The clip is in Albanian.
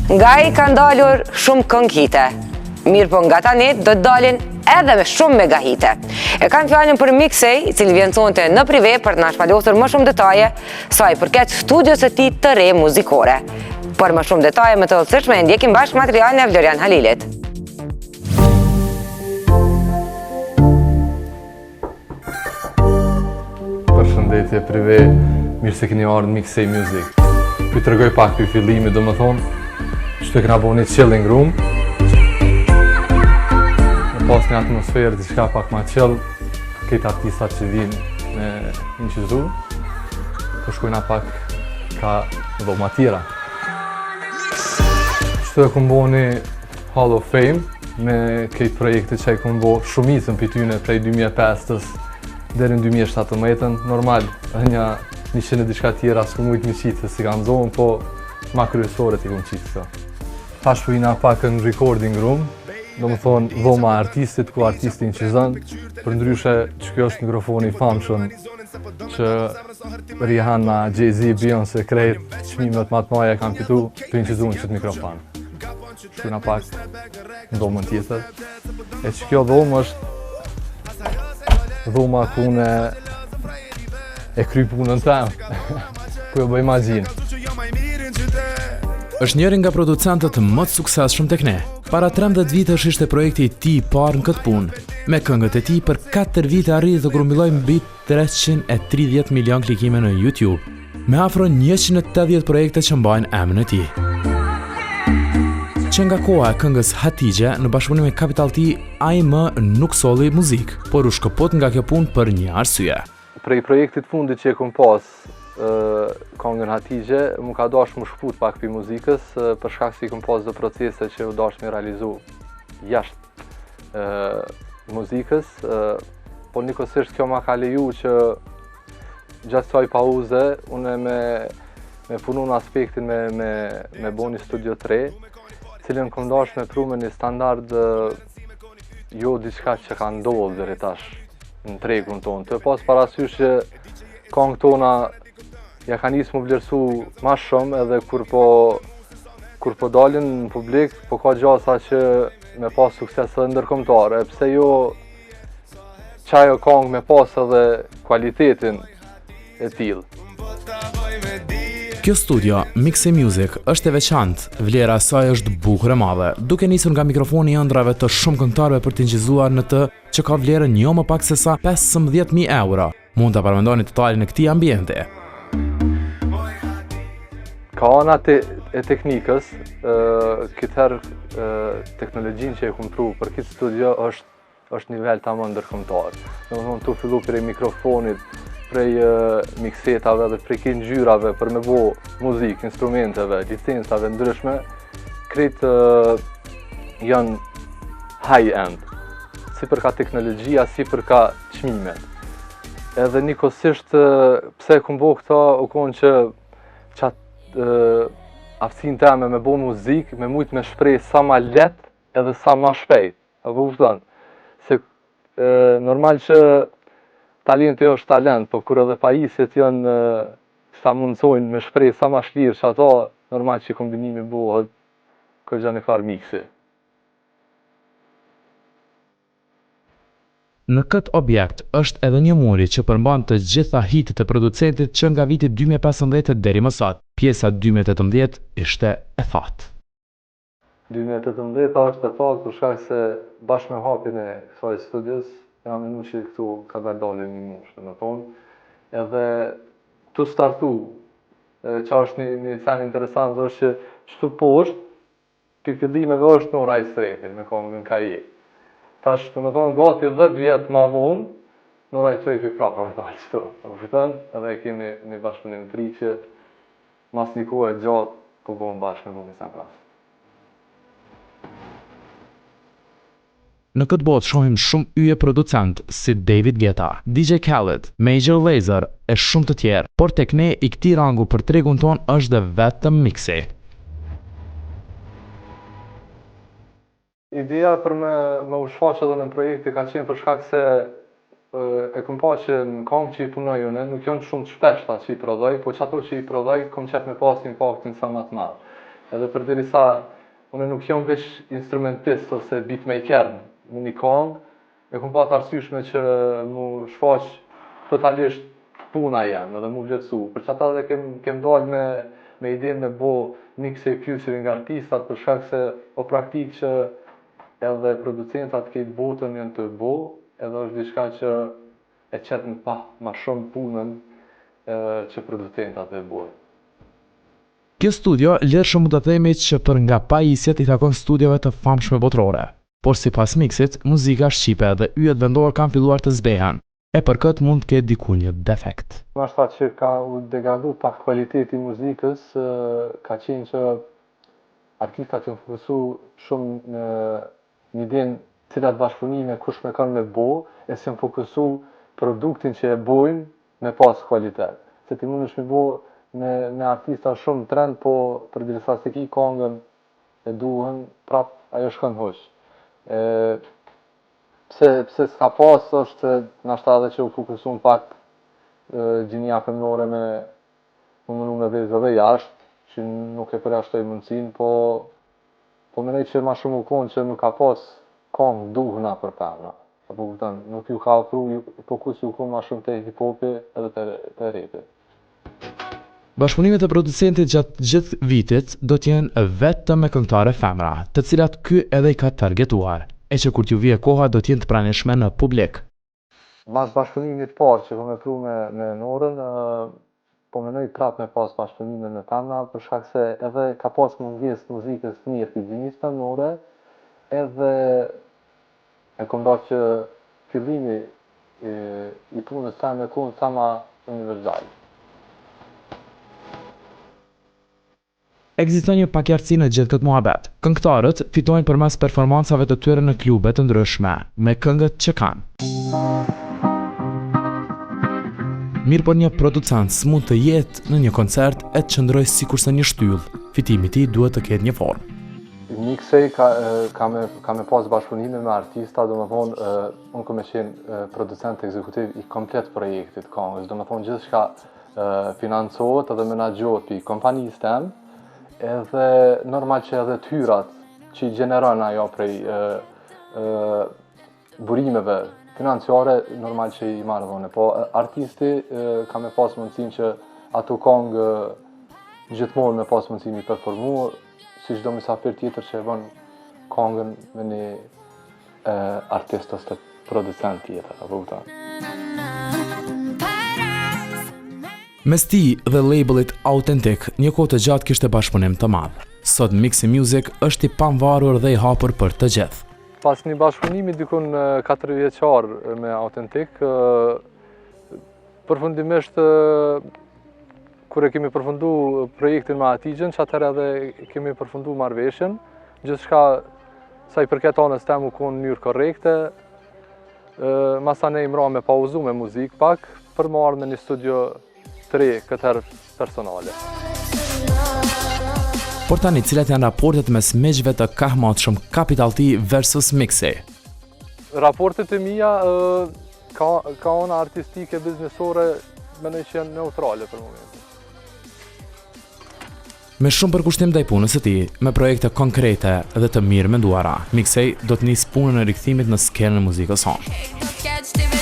Nga ai kanë dalur shumë këngë hite. Mirëpo nga tani do të dalin edhe me shumë mega hite. E kam fjalën për Miksej, i cili vjen sonte në Prive për të na shpalosur më shumë detaje sa i përket studios së tij të re muzikore. Për më shumë detaje më të hollësishme e ndjekim bashkë materialin e Florian Halilit. Përshëndetje Prive, mirë se keni ardhë Mixej Music. Po ju tregoj pak prej fillimi, domethonë, qëtu e kena bo një chilling room. Me pas një atmosferë, diçka pak ma chill, krejt artistat që vinë me inqizu, po shkojna pak ka dhoma tjera. Qëtu e kom bo një Hall of Fame, me krejt projekte që i kom bo shumicën prej tyne prej 2005-ës deri në 2017-ën, normal, edhe nja 100 e diçka tjera s'kom mujtë mi qitë se s'i kam zonë, po ma kryesoret i kom qitë këto. Tash po hina pak në recording room, domethonë dhoma e artistit, ku artisti incizon, përndryshe që kjo është mikrofoni i famshëm që Rihanna, Jay-Z, Beyoncé, krejt çmimet ma të mëdha e kanë fitu, tu incizu në qëtë mikrofon. Shkojna pak në dhomën tjetër. E që kjo dhomë është dhoma ku unë e kry punën tem, ku e bëj magjinë. Është njëri nga producentët më të suksesshëm tek ne. Para 13 vitesh ishte projekti i tij i parë në këtë punë. Me këngët e tij për 4 vite arriti të grumbullojë mbi 330 milion klikime në YouTube, me afro 180 projekte që mbajnë emrin e tij. Që nga koha e këngës Hatixhe, në bashkëpunim me Capital T, ai më nuk solli muzikë, por u shkëput nga kjo punë për një arsye. Prej projektit fundit që e kom pas kongën Hatixhe, m'u ka dash m'u shkput pak prej muzikës, për shkak se i kom pas do procese që u dash me realizu jashtë muzikës, po njëkohësisht kjo ma ka leju që gjatë kësaj pauze, unë me, me punu në aspektin me, me, me bo një studio të re, cilën kom dash me pru me një standard jo diçka që ka ndodhë deri tash në tregun tonë. Tu e pas parasysh që kongët tona ja ka nisë m'u vlerësu ma shumë edhe kur po kur po dalin në publik, po ka gjasa që me pas sukses edhe ndërkombëtar, e pse jo qajo kongë me pas edhe kualitetin e tillë. Kjo studio, Mixi Music, është e veçantë. Vlera e saj është bukur e madhe, duke nisur nga mikrofoni i ëndrrave të shumë këngëtarëve për të inçizuar në të që ka vlerën jo më pak se sa 15.000 euro. Mund ta paramendoni totalin e këtij ambienti. Ka ana te, e teknikës, këtë herë teknologjinë që e kom pru për këtë studio është është nivel tamam ndërkombëtar. Domethonë tu fillu prej mikrofonit, prej miksetave dhe prej krejt ngjyrave për me bo muzikë, instrumenteve, licencave ndryshme, krejt janë high end. Si për ka teknologjia, si për ka çmimet. Edhe njëkohësisht pse e kom bo këta, u konë që qatë aftësinë teme me bo muzikë, me mujtë me shpreh sa ma leht edhe sa ma shpejt. A po kupton? Se e, normal që talenti është talent, po kur edhe pajisjet janë sa mundësojnë me shpreh sa ma shlirë që ato, normal që kombinimi bëhet kërgja një farë miksi. Në këtë objekt është edhe një muri që përmban të gjitha hitet e producentit që nga viti 2015 deri më sot. Pjesa 2018 ishte e thatë. 2018 është e thatë për shkak se bashkë me hapjen e kësaj studios, jam menu që këtu ka dalë dalin një mush, domethonë, edhe tu startu, që është një, një sen interesant, është që qëtu poshtë, Prej fillimeve është Nora Istrefi me kongën Ka je. Tash, domethonë, gati 10 vjet ma vonë, Nora Istrefi prapë ka dalë qëtu. A kupton? Edhe e kemi një bashkëpunim të ri që mas një kohe gjatë po bëhen bashkë me bo një sen prapë. Në këtë botë shohim shumë yje producentë si David Guetta, DJ Khaled, Major Lazer e shumë të tjerë, por tek ne i këtij rangu për tregun tonë është dhe vetëm Mixi. Ideja për me me u shfaq edhe në projekte ka qenë për shkak se e kom pa që në kongë që i punoj unë nuk janë shumë të shpeshta që i prodhoj, po qato që i prodhoj kom qef me pas impaktin sa ma të madh. Edhe përderisa unë nuk jam veç instrumentist ose beatmaker në një kongë, e kom pa të arsyeshme që mu shfaq totalisht puna jem edhe mu vlerësu. Për qata edhe kem, kem dalë me, me idenë me bo Mixej featuring artistat, për shkak se o praktikë që edhe producentat krejt botën janë tu bo, edhe është diçka që e qet në pah ma shumë punën që producentat e bojnë. Kjo studio, lirshëm mund të themi që për nga pajisjet i takon studiove të famshme botërore. Por sipas Mixit, muzika shqipe dhe yjet vendorë kanë filluar të zbehen, e për këtë mund të ketë diku një defekt. Ndoshta që ka u degradu pak kualiteti i muzikës ka qenë që artistat janë fokusu shumë në në idenë cilat bashkëpunime kush me kanë me bo, e s'janë fokusu produktin që e bojnë me pas kualitet. Se ti mundesh me bo me, me artista shumë trend, po përderisa s'e ki kongën e duhun, prap ajo shkon huq. E, pse, pse s'ka pas është nashta edhe që u fokusun pak gjinia femnore me mu mënu me dhezë edhe jashtë, që nuk e përjashtoj mundësinë, po Po mendoj që ma shumë u konë që nuk ka pas kongë duhna për femra. Apo kupton, nuk ju ka ofru, fokusi u konë ma shumë te hip hopi edhe te, te repi. Bashkëpunimet e producentit gjatë gjithë vitit do të jenë vetëm me këngëtare femra, të cilat ky edhe i ka targetuar, e që kur t'ju vijë koha do të jenë të pranishme në publik. Mas bashkëpunimit të parë që kom e pru me, me Norën, po menoj prap me pas bashkëpunime me femna, për shkak se edhe ka pas mungesë të muzikës të mirë të gjinisë femnore, edhe e kom dashtë që fillimi i, i punës teme me konë sa ma universal. Ekziston një paqartësi në gjithë këtë muhabet. Këngëtarët fitojnë përmes performancave të tyre në klube të ndryshme, me këngët që kanë. Mirëpo një producent s'mund të jetë në një koncert e të qëndrojë sikurse një shtyllë, fitimi i tij duhet të ketë një formë. Mixej ka, ka me, ka me pas bashkëpunime me artista, domethonë, unë kom me qenë producent ekzekutiv i komplet projektit kongës, domethonë gjithçka financohet edhe menaxhohet pi kompanisë tem, edhe normal që edhe të hyrat që i gjeneron ajo prej e, e, burimeve financiare, normal që i marr edhe unë. Po artisti e, ka me pas mundësinë që ato kongë gjithmonë me pas mundësinë mi performu, si çdo mysafir tjetër që e bën kongën me një e, artist ose producent tjetër, apo kupton. Mes tij dhe labelit Autentik, një kohë të gjatë kishte bashkëpunim të madh. Sot Mixi Music është i pavarur dhe i hapur për të gjithë. Pas një bashkëpunimi dikun 4 vjeçar me Autentik, përfundimisht kur e kemi përfundu projektin me Atixhën, që atëherë edhe kemi përfundu marrëveshjen, gjithçka sa i përket anës tem u konë në mënyrë korrekte, masanej m'ra me pauzu me muzikë pak, për me ardhë me një studio të re këtë herë personale. Por tani cilat janë raportet mes miqve të kahmotshëm Capital T versus Mixi? Raportet e mia ka, ka ona artistike, biznesore, mendoj që janë neutrale për momentin. Me shumë përkushtim ndaj punës së tij, me projekte konkrete dhe të mirë menduara, Mixej do të nisë punën e rikthimit në skenën e muzikës sonë.